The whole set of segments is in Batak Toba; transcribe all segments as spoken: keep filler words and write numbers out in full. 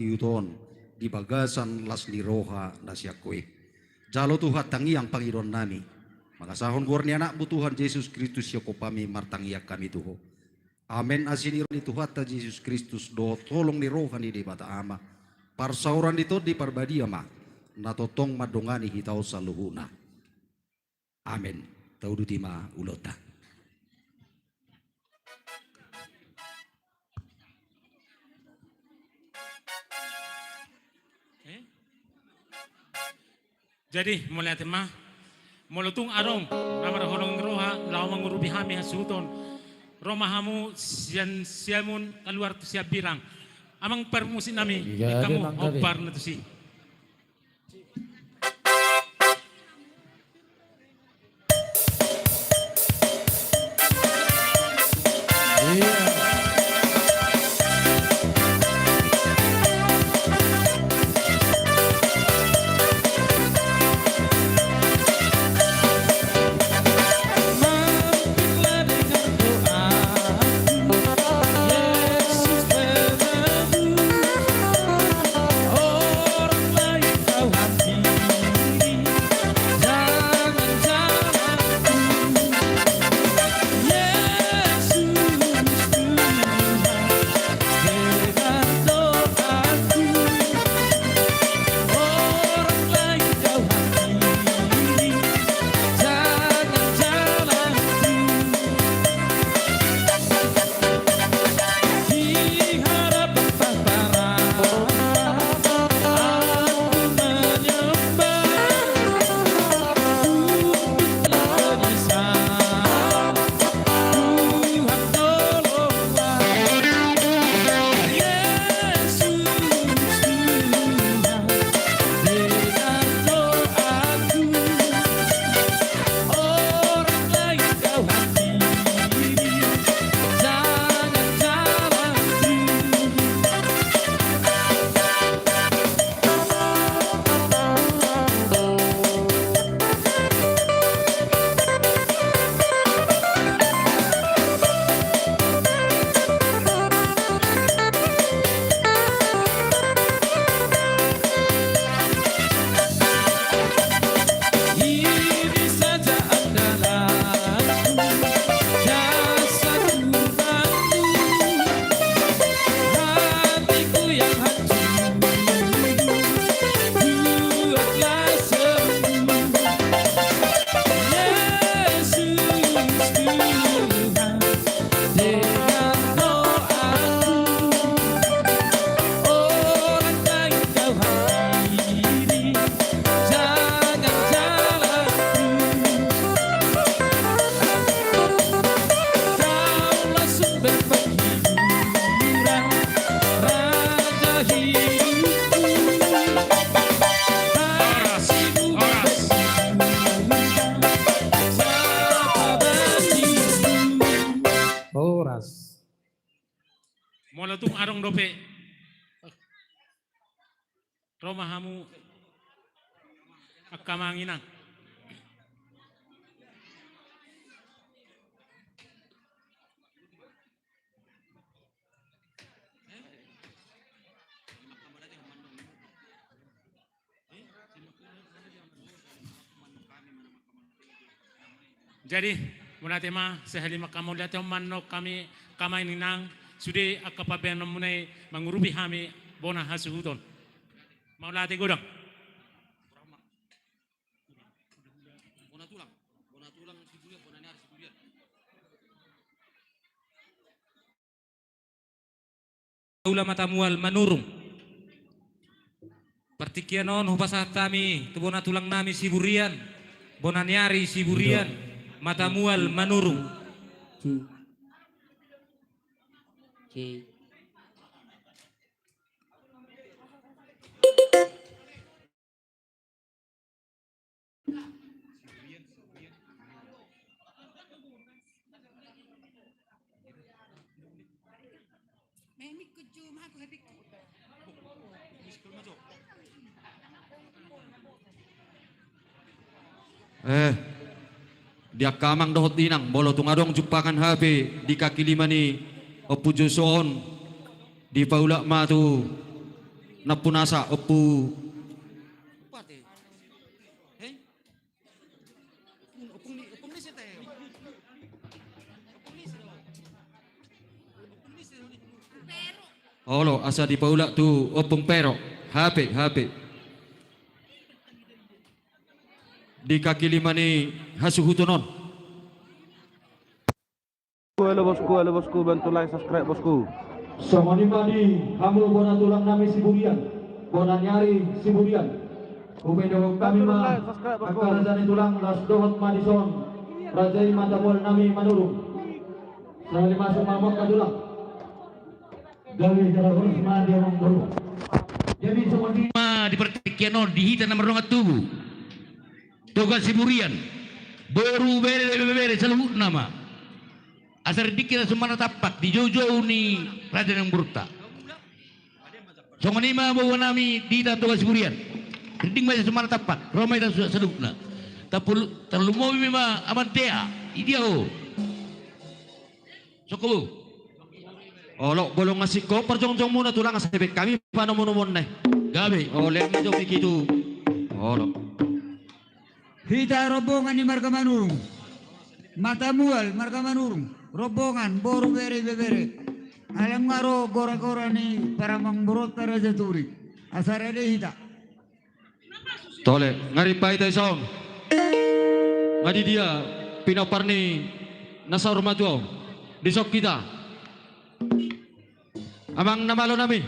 ihut on di bagasan las ni roha na sian Ho i. Jalo Tuhan tangiang pangidoannami, mangasahon goar ni AnakMu Tuhan Jesus Kristus, sian Ho hami martangiang hami tu Ho. Amen. Asi ni roha ni Tuhanta Jesus Kristus dohot holong ni roha ni Debata Ama, parsaoran ni Tondi Parbadia ma na tongtong mandongani hita on saluhutna. Amen. Tauduti ma ulaonta. Eh? Jadi, mauliate ma, molo tung adong na marholong ni roha laho mangurupi hami hasuhuton, ro ma hamu sian Siamun kaluar tu Siambirang. Amang parmusiknami, jadi, hamu hombar na tusi. Horas. Molo tung adong dope. Ro ma hamu angka amang inang. Jadi, mauliate ma, sahali ma angka mauliate on mandok hami angka amang inang, sude angka pambahenanmuna i mangurupi hami bona hasuhuton. Mauliate godang. Ula Matamual Manurung. Partingkian on hupasahat hami tu bona tulang nami Siburian, bona ni ari Siburian, Matamual Manurung. Eh, di angka amang dohot inang, molo tung adong jumpangan hape di kaki lima ni Ompu Joso on, dipaulak ma tu Nampunasa, Ompu. Olo, asa dipaulak tu Ompung Pero. Hape, hape. Di kaki lima ni hasuhuton on. Halo bosku, halo bosku, bantu like, subscribe bosku. Songon i ma di hamu bona tulang nami Siburian, bona ni ari Siburian. Hupaidahon hami ma angka raja ni tulang, las dohot ma dison raja i mata mual nami Manurung. Sahali masuk ma hamu angka tulang. Gabe jala horas ma di amang boru. Jadi songon i ma di partingkian on di hita na mardongan tubu. Toga Siburian, boru, bere, bere, bere, saluhutna ma. Asa rindik hita suman na tampak di joujou ni raja ni namborunta. Songon i ma boa nami di hita Toga Siburian. Rindik ma hita suman na tampak, ro ma hita saluhutna. Tapul-, tarlumobi ma Amantea, i dia ho. Sokko bo. Olo, bolong asik ho parjongjongmuna tulang, asa dibaen hami panomunomuonna i. Gabe. Olo, lean ma jo pikitu. Olo. Hita rombongan ni marga Manurung. Mata mual marga Manurung. Rombongan, boru, bere, ibebere. Alai nga ro goragora ni paramangboruonta Raja Turik. Asa rade hita. Tole, nga rimpa hita dison. Nga di dia pinompar ni na saur matua on. Dison hita. Amang na malo nami.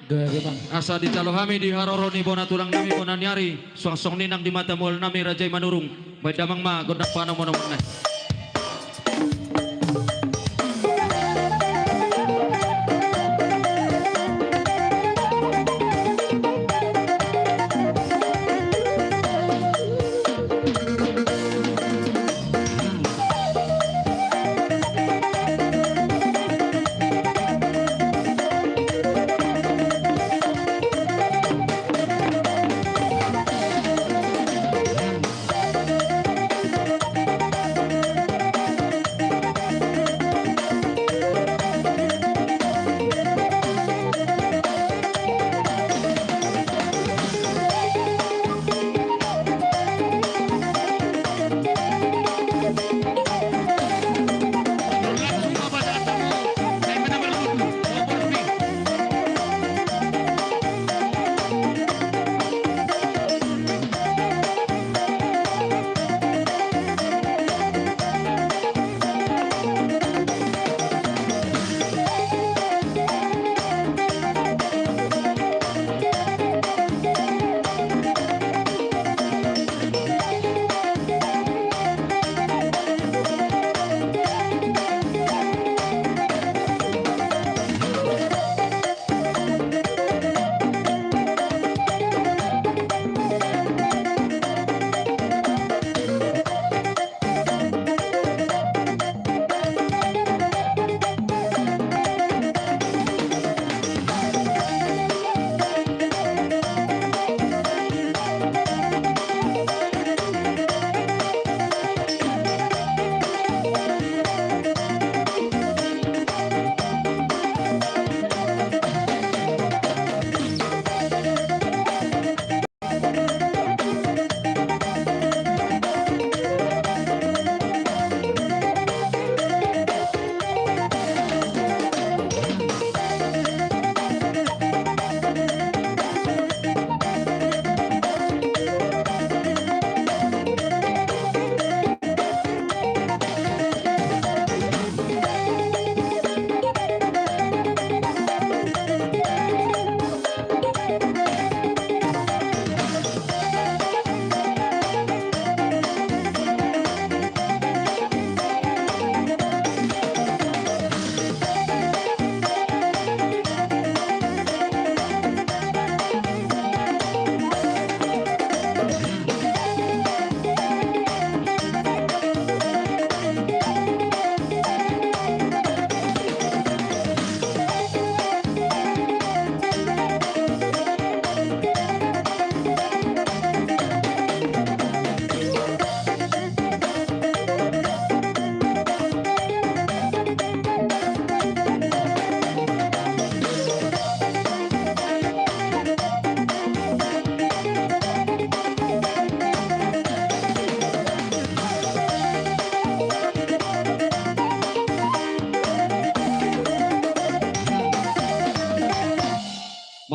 Gabe, Bang. Asa dijalo hami di haroro ni bona tulang nami, bona ni ari, suang songon i nang di mata mual nami raja i Manurung. Baen damang ma gondang panomunomuonna i.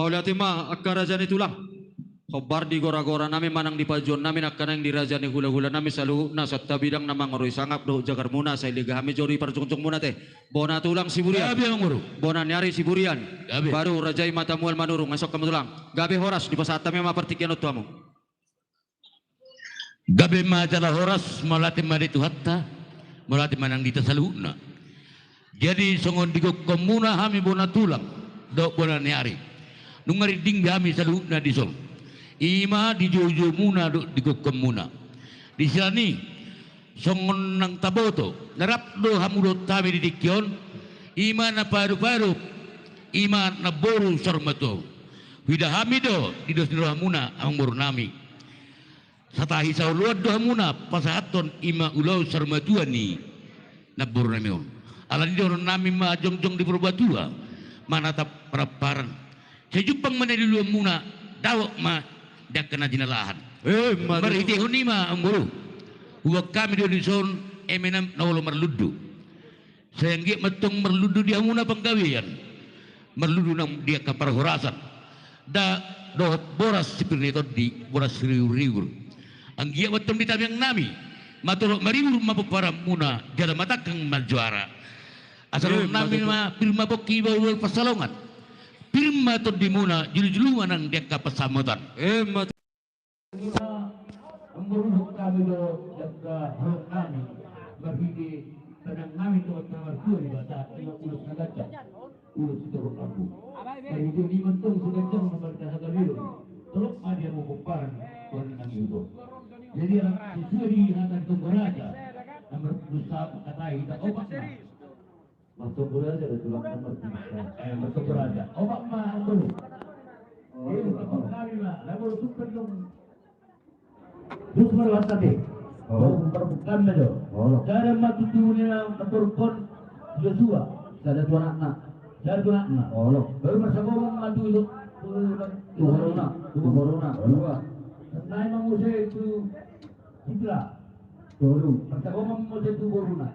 Mauliate ma angka raja ni tulang. Hombar di gora-gora nami manang di pajuon nami nangkaning di raja ni hula-hula nami saluhutna, santabi ndang na mangorui sangap dohot jagar muna, sai lega hami jo di parjongjong muna te. Bona tulang Siburian. Gabe, amang boru. Bona ni ari Siburian. Gabe. Baru raja i ma tamual manurung, ai songon i ma tulang. Gabe, horas, dipasahat hami ma partingkian on tu hamu. Gabe ma jala horas, mauliate ma di Tuhanta, mauliate ma nang di hita saluhutna. Jadi songon digokhon muna hami bona tulang dohot bona ni ari, nunga rinding hami saluhutna dison. I ma dijou-jou muna dohot digokhon muna. Di siala ni i, songon naung taboto, na rap do hamu dohot hami di tingki on, i ma na paeadup-aeadup, i ma namboru saur matua. Huida hami do di dos ni roha muna, amang boru nami. Satahi saoloan do hamuna pasahathon i ma ulaon saur matua ni namboru nami on. Ala ni i dohonon nami ma jongjong di Purbatua, manatap paramparan. Sai jumpang ma na niluluan muna, dapot ma di angka na jinalahan. Emma tutu. Marhitehon i ma, amang boru, huboan hami do dison eme na olo marlundu. Sai anggiat ma antong marlundu di hamuna panggabean, marlundu nang di angka parhorasan. Nda dohot boras sipir ni tondi, boras siriur-riur. Anggiat ma antong di tangiang nami, matolop maribur ma pomparan muna, jala matangkang ma juara. Asa dohonon nami ma, pir ma pongki, bahul-bahul pansalongan. Pir ma tondi muna, julu-julu ma nang di angka pansamotan. Emma tutu. Muna, mangurus hami do di angka holong nami, marhite tangiang nami tu Amanta Martua Debata, i ma ulos na ganjang, ulos sitorop rambu. Marhite i ma antong siganjang na marhite hagabeon, tolop ma di hamu pomparan, Tuhan nami do. Jadi, ala sesuai di hata ni Tonggo Raja, na mardosa mangkatai hita opat na. Martonggo raja do tulang na mardosa. Eh, martonggo raja. Opat ma, amang boru. Oh, iya, amang boru. Kami ma, amang boru, sumpah dong. Terus baru hasta te. Oh. Baru, baru bukan na jo. Oh. Sada ma tutu ni na, amang boru, kon Joshua. Sada tu anakna. Sada tu anakna. Oh. Baru marsagoman ma tu, tu, tu boruna. Tu boruna. Dua. Nai ma muse tu Sitra. Tolu. Marsagoman muse tu boruna.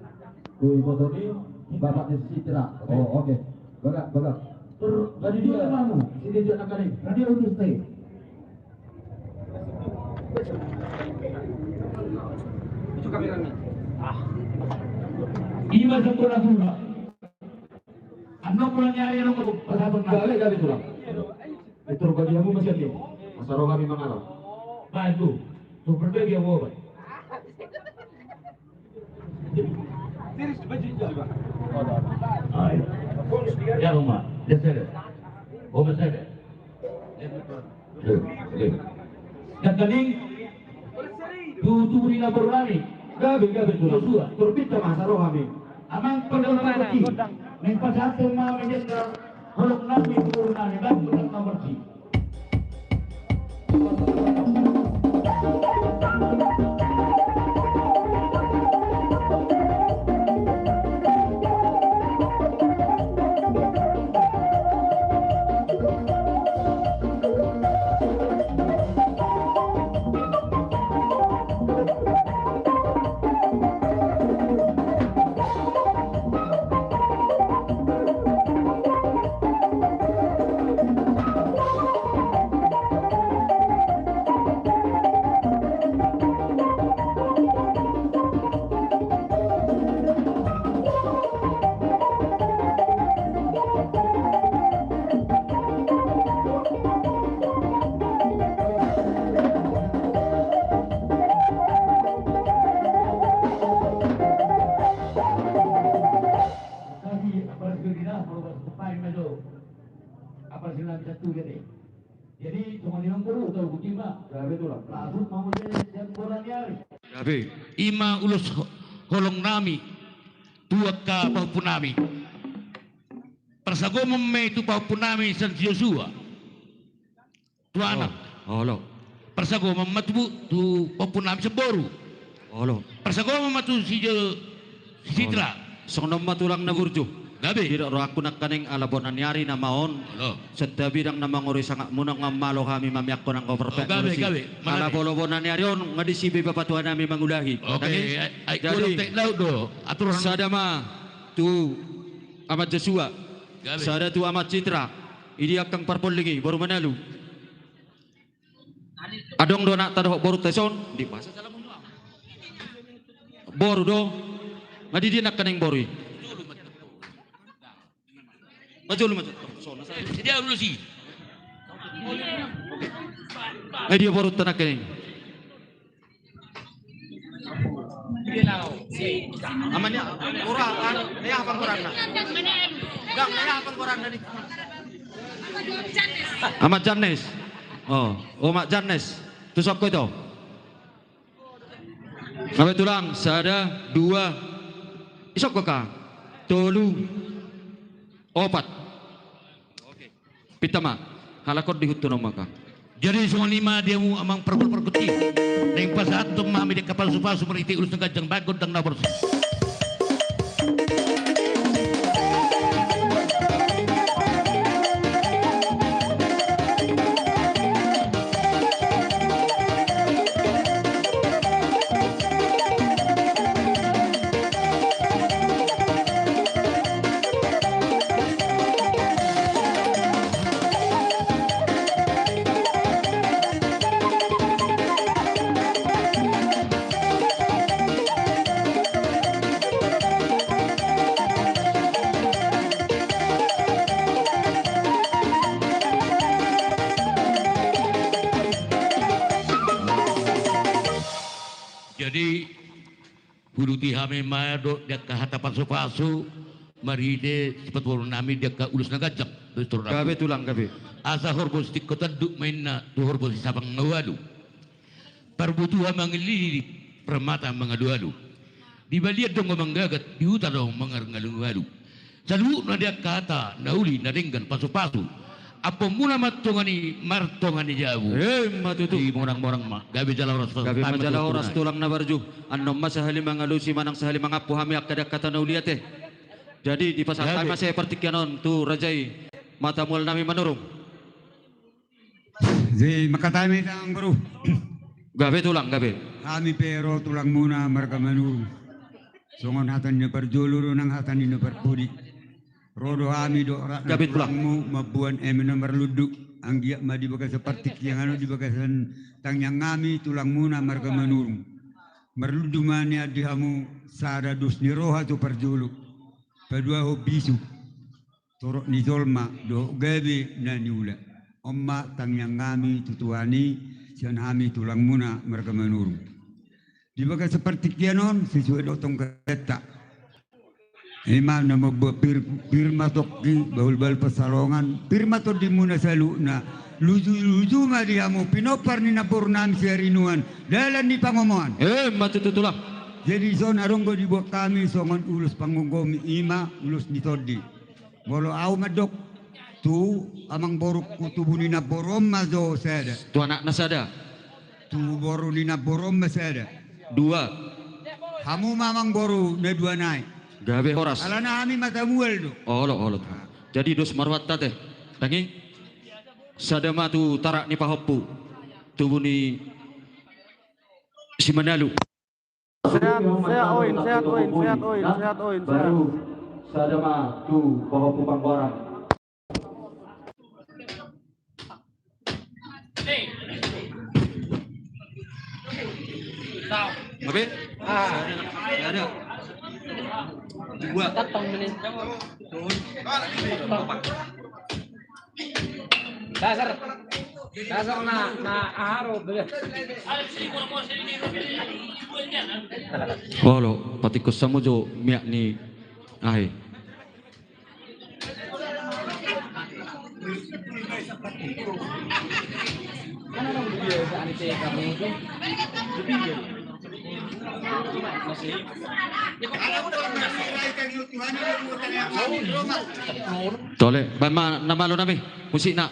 Tu iboto ni bapak ni Sitra. Oh, oke. Bagak, bagak. Tur, jadi dia ma hamu. Sini dia nak kali. Radio Utus T. Itu kameranya. Ah. I ma sampurna, sampurna. Annon muna ni ari, annon muna pasahaton nami. Gale, gale tulang. Itu bagi hamu masih ada. Masa roha memang ada. Baik tu. Tu berbagi hamu, Bapak. Tiris baju itu, Pak. Ai. Ya, Roma. Ya, saya. Oh, saya. Nangkaning, tu tubu ni namboru nami. Gabe, gabe, tu Joshua. Turbin ta ma saroha mi. Amang pardalanan i. Naeng pasahathon ma hami di angka holong nami, boru nami, bagi tu angka marsi. Jadi, songon i ma, boru, tarukuti ma. Ya, betul lah. Langsung ma muse di angka boru ni ari. Ya, be. I ma ulos ho-, holong nami tu angka pahompu nami. Parsagoman ma i tu pahompu nami sian si Joshua. Tu anak. Olo. Parsagoman ma tu, tu pahompu nami sian boru. Olo. Parsagoman ma tu si Jo-, si Sitra. Olo. Songon on ma tulang na burju. Gabe. Didok rohangku nangkaning ala bona ni ari nama on. Olo. Santabi ndang na mangorui sangap muna, nunga malo hami mamiangkon angka parpeak. Oh, gabe, gabe. Ala molo bona ni ari on, nga disi be bapa tua nami mangulahi. Oke, ai, ai, jadi, tek laut do. Aturan. Sada ma tu Amat Joshua. Gabe. Sada tu Amat Sitra. Idia angka parpolling i, boru Manalu. Adong do anakta dohot borunta dison. Di bahasa jala mundu. Boru do. Nga di dia nangkaning boru i? Majolo, majolo. Sona saja. Dia dulu sih. Nga dia borunta nangkaning? Amannya, ora, ah, ya, apa koranna? Enggak, ya, apa koranna nih? Amat Janes. Oh, Omak Janes. Tu sokko ito. Nga be tulang, sada, dua. Isokko ka? Tolu. Opat. Pinta ma, halak on dihuttu na maka. Jadi songon i ma di hamu amang parpol pargonsi. Naeng pasahathon ma hami di angka pasupasu marhite ulos na ganjang bahen gondang na borsuk. Jadi, huuduti hami ma dohot di angka hata pasupasu marhite sipatupaon nami di angka ulos na ganjang. Gabe tulang, gabe. Asa horbo sitingko tanduk ma inna tu horbo sisapang na ualu. Parbutuha mangilili, parmata mangalualu. Di balian do manggagat, di huta do mangalualu. Saluhutna di angka hata na uli na denggan pasupasu, ampuonmuna ma tongon i martonga ni jabu. Emma tutu. Di monang-monang ma. Gabe jala horas. Gabe ma jala horas tulang na barju. Annon ma sahali mangalusi manang sahali mangampu hami angka di angka hata na uli ate. Jadi dipasahat hami ma sian partingkian on tu raja i, ma tamual nami Manurung. Jadi mangkatai ma hita amang boru. Gabe tulang, gabe. Hami pe ro tulangmuna marga Manurung. Songon hata ni na parjolo do nang hata ni na parpudi. Ro do hami dohot rap ni tulangmu mamboan eme na marlundu. Anggiat ma di bagasan partingkian on di bagasan tangiang hami tulangmuna marga Manurung. Marlundu ma nian di hamu sada dos ni roha tu parjolo. Paduahon bisuk. Torop ni jolma dohot gabe na niula. On ma tangiang hami tu Tuhan i sian hami tulangmuna marga Manurung. Di bagasan partingkian on sesuai dohot tonggatta. Ima na mamboan pir, pir ma tongki, bahul-bahul pansalongan, pir ma tondimuna saluhutna. Luju-luju ma di hamu pinompar ni namboru nami si Harinuan, dalan ni pangomoan. Emma tutu tulang. Jadi dison adong do dibuat hami songon ulos panggomgomi, ima ulos ni tondi. Molo au mandok tu amang borungku, tubu ni namboru on ma jo sada. Tu anakna sada. Tu boru ni namboru on ma sada. Dua. Hamu ma amang boru na dua nai. Gabe horas. Alana hami ma tamual do. Olo, olo. Jadi dos ma rohanta ate. Dang i. Sada ma tu tarak ni pahompu. Tubu ni si Manalu. Sehat, sehat, oin, sehat, oin, sehat, oin, sehat, oin, sehat. Baru sada ma tu pahompu Panggoran. Gabe? Ah. Sada. Dua. Dasar. Dasar na, na aha ro. Olo, patikos hamu jo miak ni aha i. Tole, baen ma na malo nami musikna.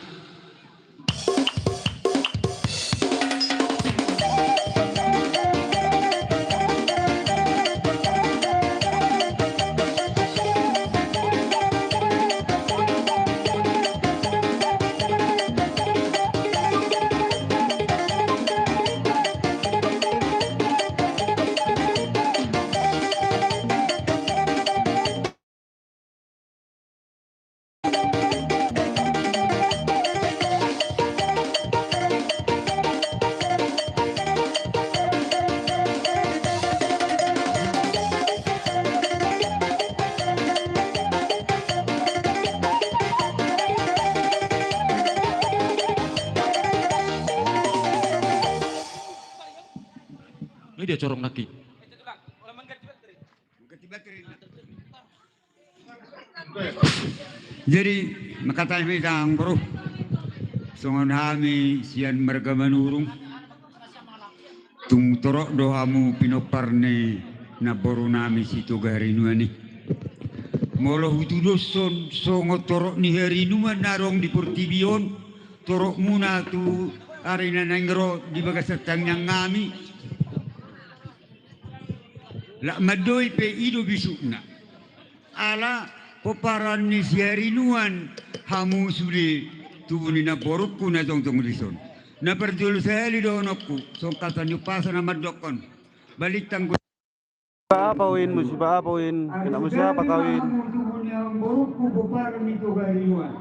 Dia corong nangkin. Jadi, mangkatai hami, amang boru. Songon hami sian marga Manurung, tung torop do hamu pinompar ni namboru nami Sitoga Harinuan i. Molo hutudoshon songon torop ni harinuan na adong di portibi on, toropmuna tu ari na naeng ro di bagasan tangiang nami. Lak mandoi pe i do bisukna. Ala pomparan ni si Harinuan hamu sude tubu ni namborungku na jongjong dison. Na parjolo sahali dohononku, songon hata ni umpasa na mandokkon. Balintang go- Musiba apa, Win? Musiba apa, Win? Kena musiba apa kau, Win? Hamu tubu ni namborungku pomparan ni Toga Harinuan.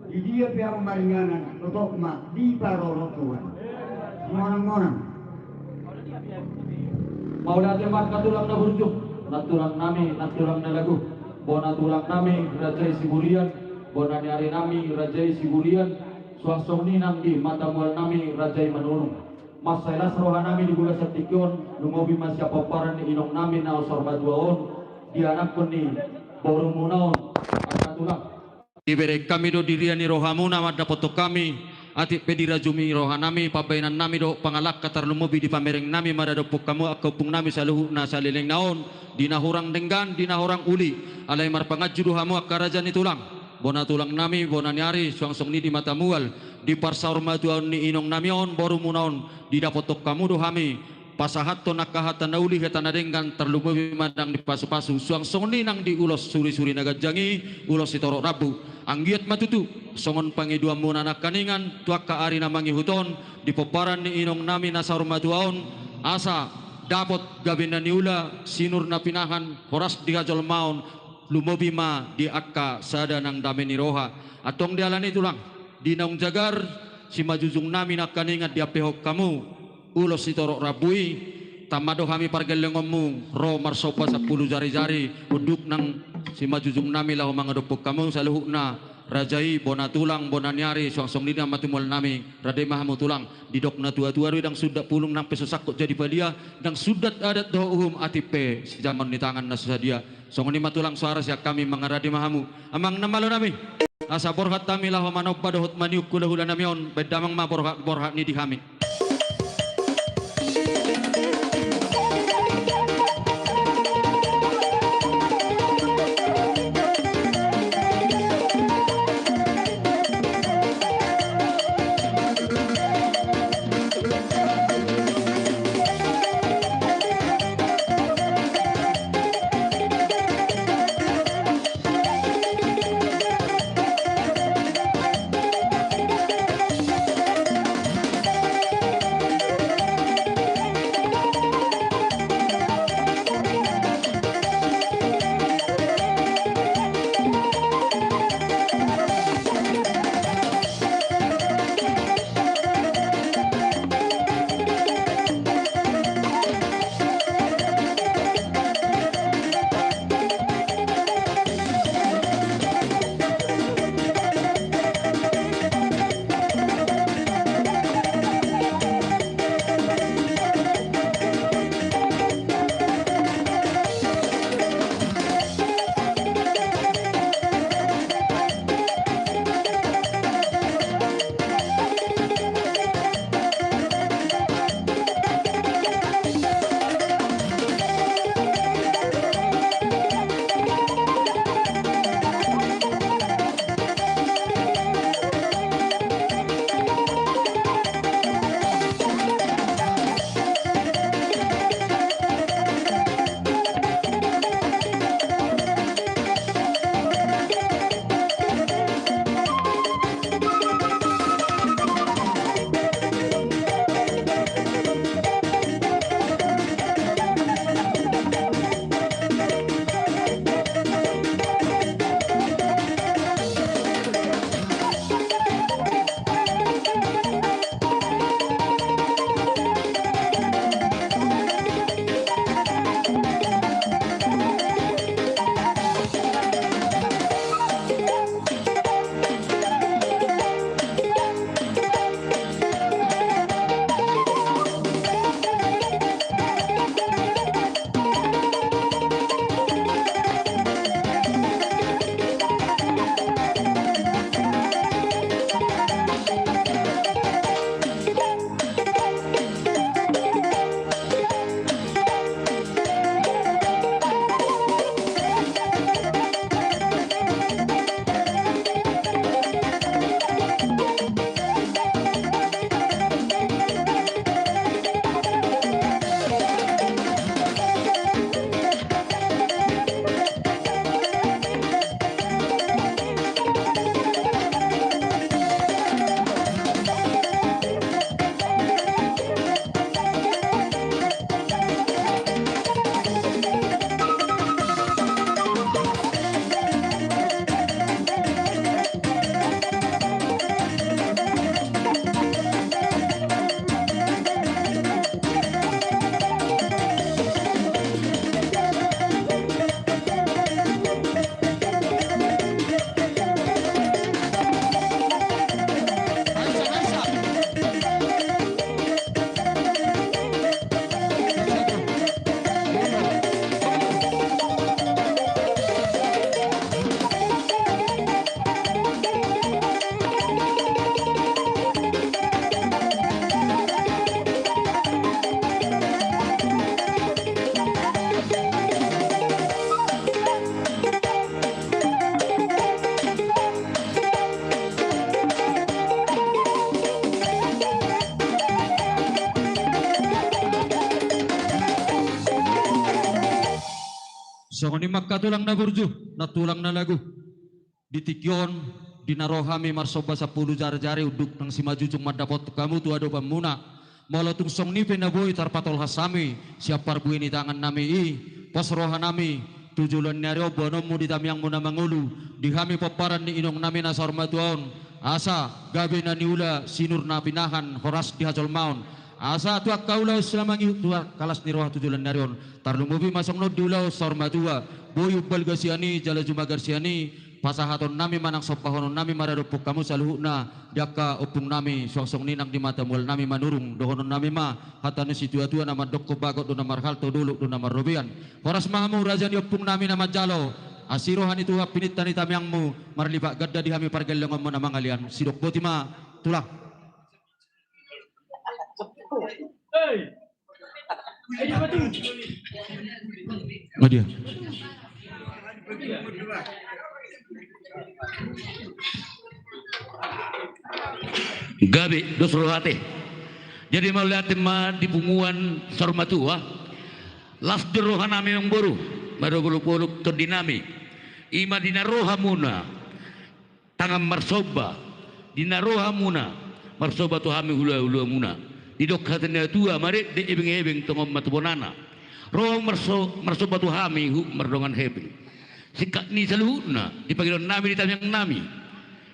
Di dia pe hamu maringanan, totop ma diparorot Tuhan. Monang-monang. Mauliate ma angka tulang na burju, nantulang nami, nantulang na lagu, bona tulang nami, Raja i Siburian, bona ni ari nami, Raja i Siburian, suang songon i nang di mata mual nami, Raja i Manurung. Mansai las roha nami di bagasan tingki on, lumobi ma sian pomparan ni inong nami na saur matua on, di anakkon ni borumuna on, angka tulang. Dibereng hami do di ria ni rohamuna mandapothon hami, atik pe dirajumi roha nami, pambahenan nami dohot pangalangka, tarlumobi di pamereng nami maradophon hamu angka ompung nami saluhutna salelengna on, di na hurang denggan, di na hurang uli, alai marpanganju do hamu angka raja ni tulang, bona tulang nami, bona ni ari, suang songon i di mata mual, di parsaur matuaon ni inong nami on, borumuna on, didapothon hamu do hami, pasahathon angka hata na uli, hata na denggan, tarlumobi ma nang di pasupasu, suang songon i nang di ulos surisuri na ganjang i, ulos sitorop rambu. Anggiat ma tutu songon pangidoanmuna nangkaningan tu angka ari na mangihut on, di pomparan ni inong nami na saur matua on, asa dapot gabe na niula, sinur na pinahan, horas di hajolmaon, lumobi ma di angka sada nang dame ni roha. Antong di ala ni i tulang, di naung jagar simanjujung nami nangkaningan diampehon hamu ulos sitorop rambu i, tama do hami pargellengonmu ro marsomba sampulu jarijari, unduk nang simanjujung nami laho mangadophon hamu saluhutna, raja i, bona tulang, bona ni ari, suang songon i di na mata mual nami. Rade ma hamu tulang, didok natuatua do i, ndang sundat pulung nang pe so sangkot jadi palia, ndang sundat adat dohot uhum atik pe sijamaon ni tangan na so sadia. Songon i ma tulang, so arah sian hami, mangarade ma hamu amang na malo nami. Asa borhat hami laho manomba dohot maniuk hulahula nami on, baen damang ma borhat, borhat ni di hami. Songon i ma angka tulang na burju, nantulang na lagu. Di tingki on, di na ro hami marsomba sampulu jari-jari unduk nang simanjujung mandapothon hamu tu adopanmuna. Molo tung songon i pe na boi tarpatolhas hami sian parbue ni tangannami i, pos rohanami tu joloan ni ari on boanonmu di tamiangmu na mangolu, di hami pomparan ni inongnami na saur matua on, asa gabe na niula, sinur na pinahan, horas di hajolmaon. Asa tu angka ulaon silamangihut tu angka las ni roha tu joloan ni ari on. Tarlumobi ma songon on di ulaon saur matua, boi umbalga sian i jala jumagar sian i, pasahatonnami ma nang sombahononnami maradophon hamu saluhutna di angka ompungnami, suang songon i nang di mata mualnami Manurung, dohononnami ma hata ni situatua na mandok, bagot do na marhalto, dolok do na marrobean. Horas ma hamu raja ni ompungnami na manjalo, asi roha ni Tuhan pininta ni tamiangmu, marlipat ganda di hami pargellengkonmu na mangalean. Sidok boti ma, tulang. Hei. Ayo, maju. Oh, dia. Gabe, dos rohate. Jadi mauliate ma di punguan saur matua. Las do rohanami amangboru, marolopolop tondinami. I ma di na ro hamuna tangan marsomba, di na ro hamuna marsomba tu hami hulahulamuna. Didok hata ni natua-tua, marende ebeng-ebeng tongon ma tu bonana. Ro marso-, marsomba tu hami huhut mardongan hepeng. Singkat ni saluhutna, di pangidoannami di tamiangnami,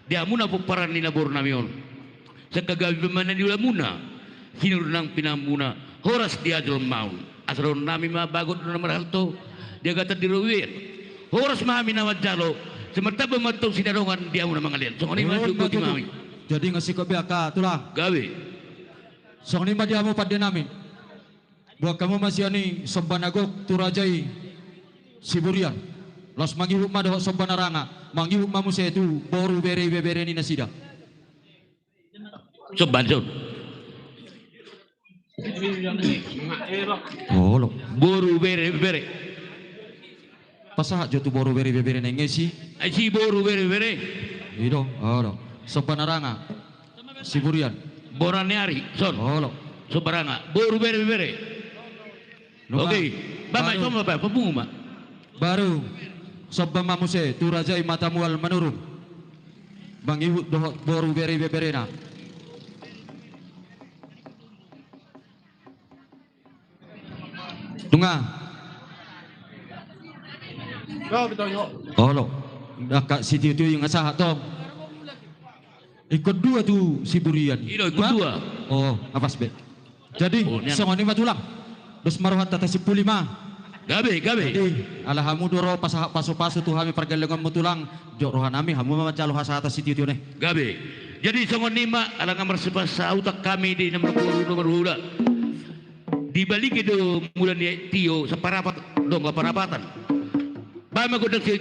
di hamuna pomparan ni naborunami on. Sian angka gabe paima na niulamuna, sinur nang pinahanmuna, horas di hajolmaon. Asa dohononnami ma bagot do na marhalto, di agatan di robean. Horas ma hami na manjalo, sai martamba ma antong sinadongan di hamu na mangalean. Songon i ma. Emma tutu. Jadi nga singkop be angka tulang. Gabe. Songon i ma di hamu pandenami. Boan hamu ma sian i somba na gok tu raja i Siburian. Laos mangihut ma dohot somba na ranga, mangihut ma muse tu boru, bere, ibebere ni nasida. Somba, son. Olo. Boru, bere, ibebere. Pasahat jo tu boru, bere, ibebere na i, nga si. Ai si boru, bere, ibebere. I do, olo. Somba na ranga. Siburian. Boru ni ari, son. Olo. Somba ranga. Boru, bere, ibebere. Nunga. Oke. Baru. Ba ma, somba ba, papungu ma. Baru. Somba ma muse tu raja i mata mual Manurung. Mangihut dohot boru, bere, ibeberena. Nunga. Olo. Angka sitiotio i nga sahat tong. Ingkon dua tu Siburian. I do, ingkon dua. Oh, nga pas be. Jadi, oh, nian. Songon i ma tulang. Dos ma rohanta, tasimpuli ma. Gabe, gabe. Jadi, ala hamu do ro pasahat pasupasu tu hami pargellengonmu tulang, jok rohanami hamu ma manjalo hasahatan sitiotio i. Gabe. Jadi, songon i ma, ala nga marsipasahutan hami di nomor boru, nomor hula. Di Balige do mula ni tio, saparapat, dong parapatan. Ba ma gondang sitiotio.